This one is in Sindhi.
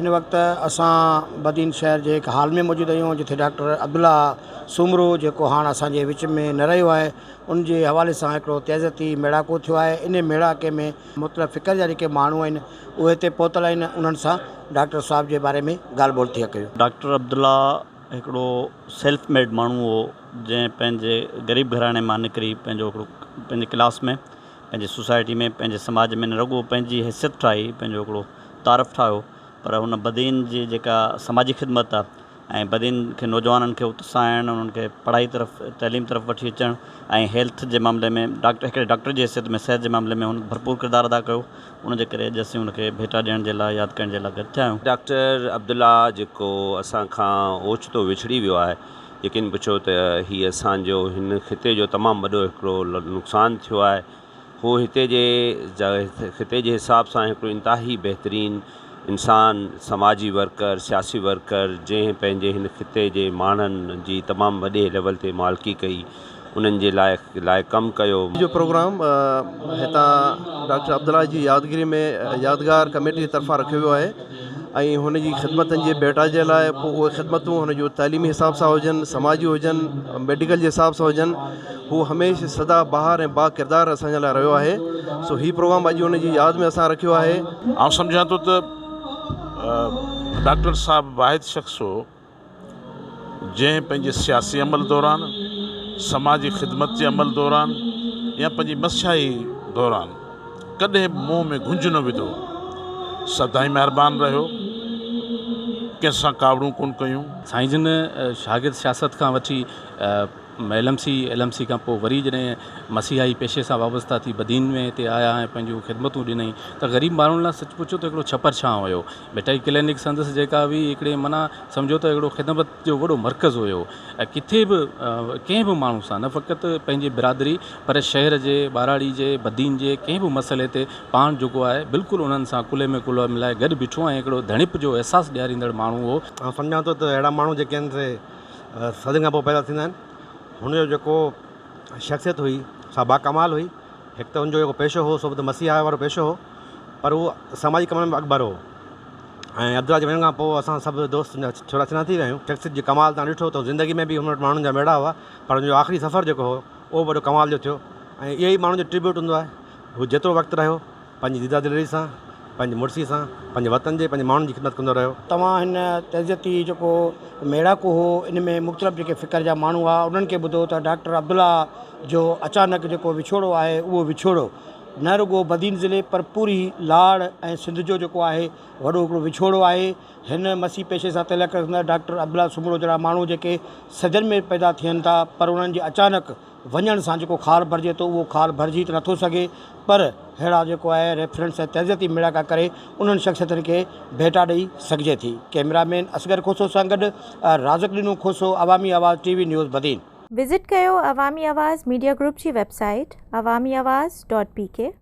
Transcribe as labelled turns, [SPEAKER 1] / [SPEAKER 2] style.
[SPEAKER 1] هن وقت اسان بدين شهر جي هڪ هال ۾ موجود آهيون جتي ڊاڪٽر عبدالله سومرو جيڪو هاڻ اسان جي وچ ۾ نه رهيو آهي ان جي حوالي سان هڪڙو تعزيتي ميڙاڪو ٿيو آهي ان ميڙاڪي ۾ مختلف فڪر جا جيڪي ماڻهو آهن اهي هتي پهتل آهن انهن سان ڊاڪٽر صاحب جي باري ۾ ڳالهه ٻولهه ٿي ڪيون.
[SPEAKER 2] ڊاڪٽر عبدالله هڪڙو سيلف ميڊ ماڻهو هو جنهن پنهنجي غريب گهراڻي مان نڪري پنهنجو هڪڙو پنهنجي ڪلاس ۾ پنهنجي سوسائٽي ۾ پنهنجي سماج ۾ نه رڳو پنهنجي حيثيت ٺاهي پنهنجو هڪڙو تعارف ٺاهيو پر هن بدين جي جيڪا سماجي خدمت آهي ۽ بدين کي نوجوانن کي اتساهڻ انهن کي پڙهائي طرف تعليم طرف وٺي اچڻ ۽ هيلٿ جي معاملي ۾ ڊاڪٽر هڪڙي ڊاڪٽر جي حيثيت ۾ صحت جي معاملي ۾ هن ڀرپور ڪردار ادا ڪيو ان جي ڪري اڄ اسين ان کي ڀيٽا ڏيڻ جي لاء ياد ڪرڻ جي لاء گڏ ٿيا آهيون.
[SPEAKER 3] ڊاڪٽر عبدالله جيڪو اسان کان اوچتو وڇڙي ويو آهي يقين پڇو ته هي اسان جو هن خطي جو تمام وڏو هڪڙو نقصان ٿيو آهي هو هتي جي خطي جي حساب سان هڪڙو انتهائي بهترين انسان سماجي ورڪر سياسي ورڪر جنهن پنهنجي هن خطي جي ماڻهن جي تمام وڏي ليول تي مالڪي ڪئي انهن جي لاء لاء ڪم ڪيو.
[SPEAKER 4] جو پروگرام هتان ڊاڪٽر عبدالله جي يادگيري ۾ يادگار ڪميٽي جي طرفان رکيو ويو آهي ۽ هن جي خدمتن جي ڀيٽا جي لاء پوء اهي خدمتون هن جون تعليمي حساب سان هجن سماجي هجن ميڊيڪل جي حساب سان هجن هو هميشه سدا بهار ۽ با ڪردار اسان جي لاء رهيو آهي سو هي پروگرام اڄ هن جي ياد ۾ اسان رکيو آهي.
[SPEAKER 5] آئون سمجهان ٿو ته ڊاڪٽر صاحب واحد شخص هو جنهن پنهنجي سياسي عمل دوران، سماجي خدمت جي عمل دوران يا پنهنجي مسيحائي دوران ڪڏهن به منهن ۾ گهنج نه وڌو. سدائين مهربان رهيو. ڪنهن سان ڪاوڙون ڪونه ڪيون.
[SPEAKER 6] سائين جن شاگرد سياست کان وٺي M L M C, L M C کان پوء وري جڏهن مسيحائي پيشي سان وابسته ٿي بدين ۾ هتي آيا ۽ پنهنجون خدمتون ڏنائين ته غريب ماڻهن لاء سچ پڇو ته هڪڙو ڇپر ڇانو هيو. ڀٽائي ڪلينڪ سندس جيڪا هئي هڪڙي معنيٰ سمجهو ته هڪڙو خدمت جو وڏو مرڪز هيو ۽ ڪٿي به ڪنهن به ماڻهو سان نه فقط پنهنجي برادري پر شهر جي ٻهراڙي جي بدين جي ڪنهن به مسئلي تي پاڻ جيڪو آهي بلڪل انهن سان ڪلهي ۾ ڪلهو ملائي گڏ بيٺو ۽ هڪڙو ڌڻيپ جو احساس ڏياريندڙ ماڻهو هو.
[SPEAKER 7] آئون سمجهان ٿو ته اهڙا ماڻهو جيڪي آهن سي صدين کان پوء پيدا ٿيندا آهن. هن جو جيڪو شخصيت هئي سا باڪمال هئي. هڪ ته هن جو جيڪو پيشو هو سو به ته مسيحا وارو پيشو هو پر هو سماجي ڪمن ۾ به اڳڀرو هو ۽ عبدالله جي وڃڻ کان پوء اسان سڀ دوست هن جا ڇورا ڇنا ٿي ويا آهيون. شخصيت جي ڪمال تان ڏٺو ته زندگي ۾ به هن وٽ ماڻهن جا ميڙا هئا پر هن جو آخري سفر جيڪو هو اهو به وڏو ڪمال جو ٿيو ۽ اهو ئي ماڻهن جو ٽربيوٽ هوندو آهي. هو جيترو وقت رهيو پنهنجي ديده دليري سان، پنهنجي مڙسي سان، پنهنجي وطن جي، پنهنجي ماڻهن جي خدمت ڪندو رهيو.
[SPEAKER 1] توهان هن تعزيتي جيڪو ميڙاڪو هو ان ۾ مختلف جيڪي فڪر جا ماڻهو هئا انهن کي ٻڌو ته ڊاڪٽر عبدالله جو اچانڪ جيڪو وڇوڙو آهي اهو وڇوڙو نه رڳو بدين ضلعي پر پوري لاڙ ۽ سنڌ جو جيڪو آهي وڏو هڪڙو وڇوڙو آهي. هن مسيح پيشي سان تعلق رکندڙ ڊاڪٽر عبدالله سومرو جهڙا ماڻهو جيڪي صدين ۾ پيدا ٿين ٿا پر انهن جي اچانڪ وڃڻ سان جيڪو خار ڀرجي ٿو اهو خار ڀرجي ته نٿو سگهي پر ههڙا جيڪو آهي ريفرنس ۽ تعزيتي ميڙاڪا ڪري انهن شخصيتن کي ڀيٽا ڏئي سگهجي ٿي. ڪئميرا مين اصغر کوسو سان گڏ رازق ڏنو کوسو، عوامي آواز ٽي وي نيوز بدين.
[SPEAKER 8] وزٽ ڪيو عوامي آواز ميڊيا گروپ جي web site Awami Awaz dot P K.